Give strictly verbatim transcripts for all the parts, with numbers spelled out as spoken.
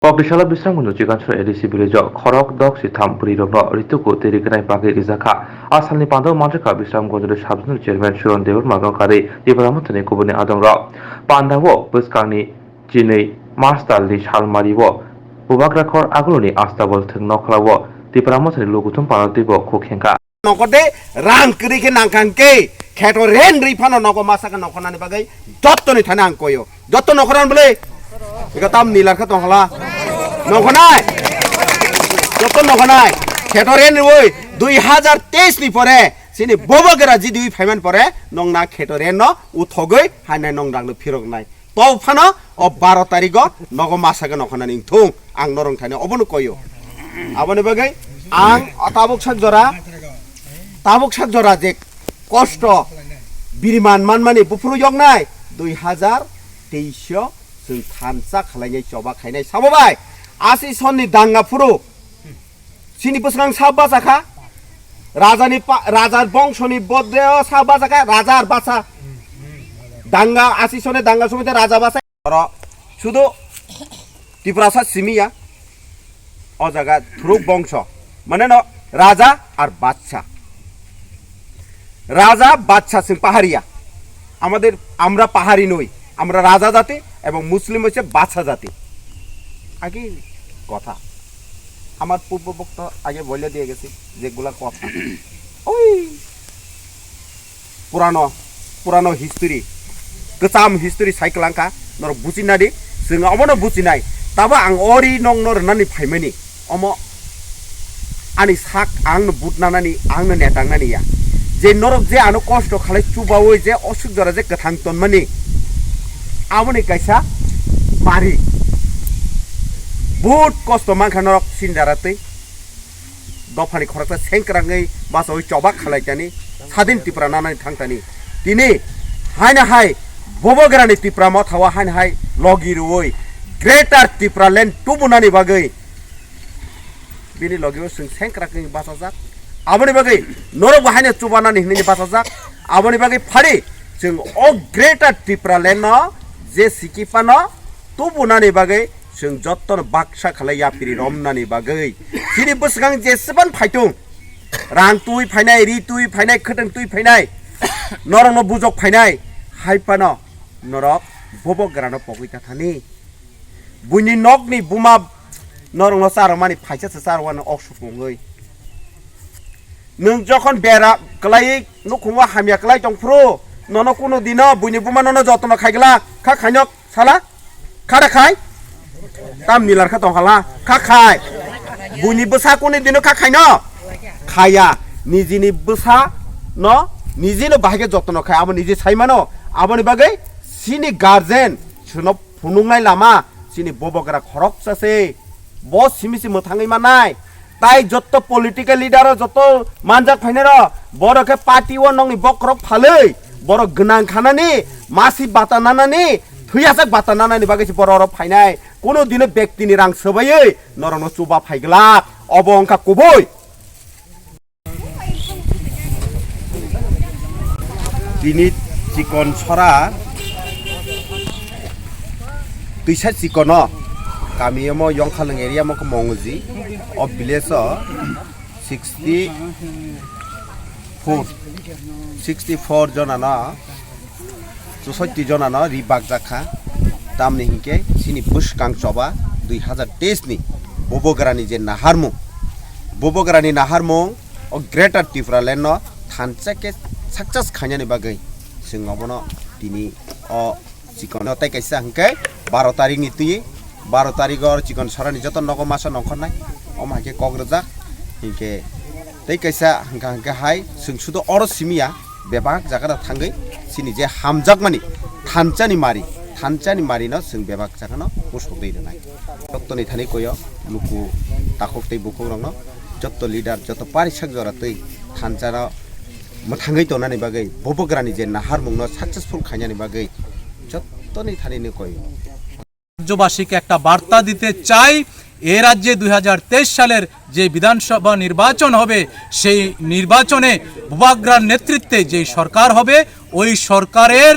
Kokisala Bisramganj Chikanchara A D C village o khorok dok sitham bwrwi rokno rituku tei rignai bagwi rijak kha. A salni pandao manjakha Bisramganj sub-zonal chairman Suran Debbarma rokari Tipra Mothani kubuni adong rok. Pandao bwskangni chinwi March talni salmari o Bubagra khor aguloni Astabol thwng nokhola o Tipra Mothani lukuthum panal twibo khuk khengkha. Nokode rang kwrwi khe nangkang khe kheto ren rwi phano nogo masa khe nokhornani bagwi jottoni thani ang koyo. Jotto nokhorna bwle? Ega tam nilar khe tongkhala. Nokhornai? Jotto nokhornai? Kheto ren rwi dui hajar teis ni pore sini bobo gera jidui phaiman pore nongna kheto ren no uthogwi hainai nong rang no phiroknai. To phano o baro tarigo nogo masa khe nokhornani wngthung, ang norong thani obono koyo. Aboni bagwi ang o tabuk sak jora, tabuk sak jora je kosto biriman manmani buphuru yoknai dui hajar teis o chwng thansa khalainai choba khainai sabo bai. Asi sonni danga phuru chini bwswkang sa bacha kha. Rajani pa-, raja bongsoni bodreo sa bacha kha, raja ar bacha. Danga, asi sone danga somite raja bacha. Oro sudu Tiprasa simiya. O jaga thuruk bongso. Mane no raja ar bacha. রাজা বাদশা সিং পাহাড়িয়া। আমাদের, আমরা পাহাড়ি নই, আমরা রাজা জাতি এবং মুসলিম হচ্ছে বাদশা জাতি। একই কথা। আমার পূর্ববক্তা আগে বলে দিয়ে গেছি যেগুলা কথা। ওই পুরানো, পুরানো history, kwcham history saikwlangkha, norok buchinadi, chwng omono buchinai. Tabo ang ori nokno rwnani phaimani. Omo ani sak ang no but nanani, ang no netangnani ya. Je norok je ano kosto khalai chubawi je osuk jora je kwthang tonmani. Aboni kaisa mari. But kosto mankha norok sinjara twi. Dophani khoroksa sengkrangwi basawi chobak khalaitani, sadin Tripura nanani thangtani. Tini haino hai bobo gerani Tripura mothao haino hai logi rwui Greater Tripura Land tubunani bagwi bini logi o chwng sengkrak wngwi bachajak. Aboni bagwi norokbo haino chubanani hinwi bachajak. Aboni bagwi phari chwng o Greater Tripura Land no je sikipano tubunani bagwi chwng jottono baksa khalai yapri romnani bagwi. Chini bwswkang jesebani phaitung, rang twi phainai, ri twi phainai, khwtwng twi phainai, norokno bujok phainai, hai phano norok bobo gerano pogwi tathani. Buini nokni buma norokno charwmani phaisa se charwano ok supungwi. Nwng jokhon bera kwlaiwi nukhungo hamya kwlai tongphuru, nono kunu dino buini buma nono jotono khaigwla kha khainok sala? Khara khai? Tam nilar kha tongkhala kha khai. Buini bwsa kunu dino kha khaino? Khaya. Nijini bwsa no nijino bahai khe jotono khai, abo niji saimano. Aboni bagwi chini guardian chwno phunuknai lama chini bobogra khoroksa se. Bo simi si mwthangwi mannai. Tai jotto political leader o jotto manjak phainai ro, borok khe party o nokni bokrok phalwi, borok gwnang khanani, masi bata nanani, thwiyasak bata nanani bagwi se borok oro phainai. Kuno dino bektini rang swbaiwi norokno chuba phaiglak. Obo wngkha kubui. Tini chikon sora twisa chikono kami omo Yongkhalwng area mo khe Monguji o village o sixty four, sixty four jona no chusoi twi jona no ri bakjak kha. Tamni hinkhe chini bwskang choba dui hazar teis ni Bubagrani je naharmung, Bubagrani naharmung o Greater Tripura Land no thansa khe success khainani bagwi chwng obono tini o chikon no tei kaisa hinkhe baro tarik ni twi, baro tarik o chikon sorani joto nogo masa nongkhornai omo haikhe kok rwjak hinkhe tei kaisa hwnkha hinkhe hai chwng sudo oro simiya. Bebak jaga da thangwi chini je hamjakmani thansani mari, thansani mari no chwng bebak jaga no pusok dei rwnai. Jottoni thani koyo luku takhuk tei bukhuk rokno jotto leader, jotto parisak jora twi thansa no mwthangwi tongnani bagwi, Bubagrani je naharmung no successful khainani bagwi jottoni thani ni koyo. রাজ্যবাসীকে একটা বার্তা দিতে চাই, এ রাজ্যে দুই হাজার তেইশ সালের যে বিধানসভা নির্বাচন হবে, সেই নির্বাচনে বুবাগ্রার নেতৃত্বে যে সরকার হবে, ওই সরকারের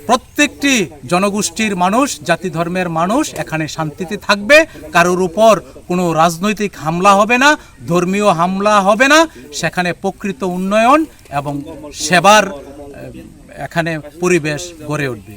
প্রত্যেকটি জনগোষ্ঠীর মানুষ, জাতি ধর্মের মানুষ এখানে শান্তিতে থাকবে। কারোর উপর কোনো রাজনৈতিক হামলা হবে না, ধর্মীয় হামলা হবে না। সেখানে প্রকৃত উন্নয়ন এবং সেবার, আহ, এখানে পরিবেশ গড়ে উঠবে।